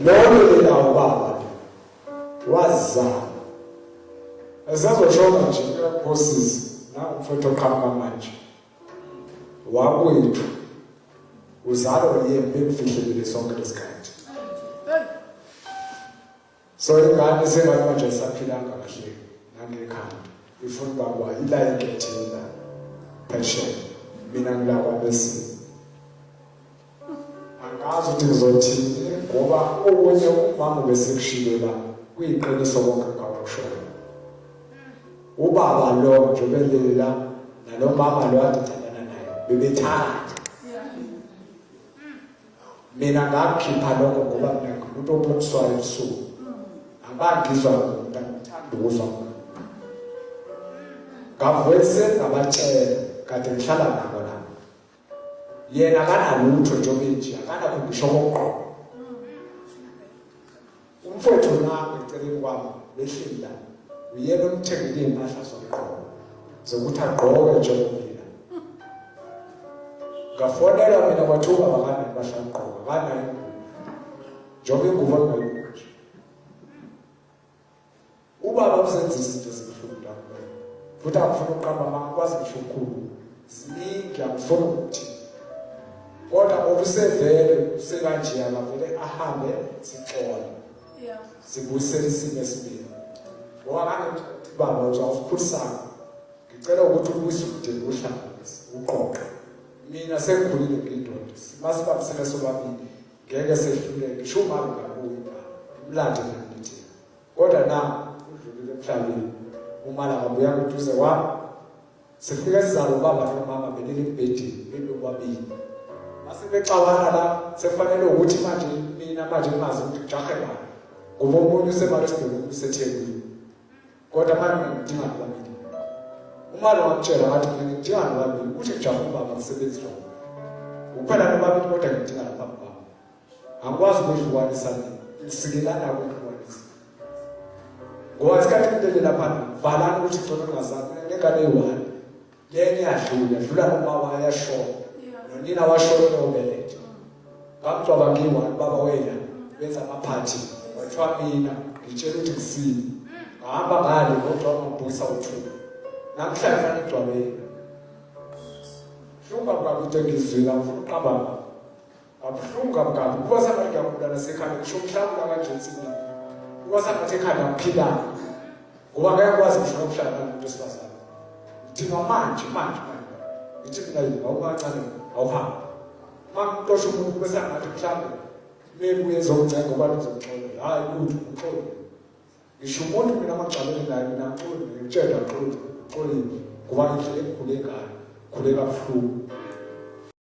Lolo lela ubaba wazama. Esazoshona nje bosisi na umfowethu oqhamuka manje. Wakwethu uzalo yena bemfihlelile sonke lesikhathi. So ingane sengathi manje isaphilanga kahle nangekhanda. Ifuna ubaba ila enketheni la. Phesheya. Mina ngila kwabesini. Angazi ukuthi ngizothini ngoba okunye umama ubesekushilo la kuyiqiniso konke ngakushoyo. Ubaba lo njengoba elele la nalo mama lo ade ethandana naye bebethanda. Mina ngakukhipha lokho ngoba mina ngingumuntu ophoniswayo ebusuku. Abangizwa ngomuntu angithanda ukuzwa. Ngavuka ekuseni ngabatshela kade ngihlala nabo la. Yena akanalutho njengoba enje akanakho ngisho okugqoka. Umfowethu nami eceleni kwami behleli la uyena omthengele iy'mpahla zokugqoka zokuthi agqoke njengomina. Ngafonelwa mina kwathiwa ubaba akanayo impahla yokugqoka akanayo ingubo njengoba ingubo engayiboni nje. Ubaba usenza izinto ezibuhlungu la futhi angifuni ukuqamba amanga ngikwazi ngisho ukukhuluma ziningi angifuni ukuthi kodwa ngoba usevele usekanje akavele ahambe sixole sibuyisele isimo esibili ngoba ngangithi baba uzawusikhulisana ngicela ukuthi ubuyise umndeni uhlanganise uqoqe mina sengikhulile ngiyindoda masibambisene sobabili ngeke sehluleke ngisho umama ngabuya umlande mina ngithi Kodwa na udlulile emhlabeni. Uma lakabuya kuduze kwami sifike sizalo ubaba nomama belele embhedeni bebobabili. Mase bexabana la sekufanele ukuthi manje mina manje ngingazi ukuthi ngijahe bani. Ngoba omunye useMaritzburg useThekwini. Kodwa manje ngidinga nobabili. Uma lo wamtshela ngathi mina ngidinga nobabili ukuthi ngijahe ubaba ngisebenzi lo. Kuphela nobabili kodwa ngidinga lapha kwami. Angikwazi ukuyihlukanisa mina. Ngisikelana ukuyihlukanisa. Ngoba isikhathi ngilele lapha valani ukuthi ngcono ngingazali nengane eyi-one. Lenye yadlula, yadlula noma wayashona. Nonina washona uyobeletha. Ngamgcwaba ngiyi-one baba wena benza amaphathi. Kwathiwa mina ngitshela ukuthi ngisile. Ngahamba ngale ngogcwaba ngibhukisa uthuba. Namhlanje fanele ngigcwabe yena. Hlunga kabi into engizwile angifuni ukuqamba Kabuhlungu kabi kabi. Kuba sengathi ngiyagula nasekhanda ngisho umhlawula kanje insini. Kuba sengathi ekhanda ngiphilanga. Ngoba ngeke ngikwazi ngisho nokuhlala nomuntu wesifazane. Ngidinga manje manje manje. Ngithi mina yini awukancane awuhambe. Uma ngixosha umuntu kube sengathi mhlawumbe mebuye ezongicenga ngoba ngizomxolela. Hayi lutho ngixolele. Ngisho umuntu mina mangixabene naye mina ngixoli ngitshela ngixoli ngixolile ngoba indlela engikhule ngayo khule kabuhlungu.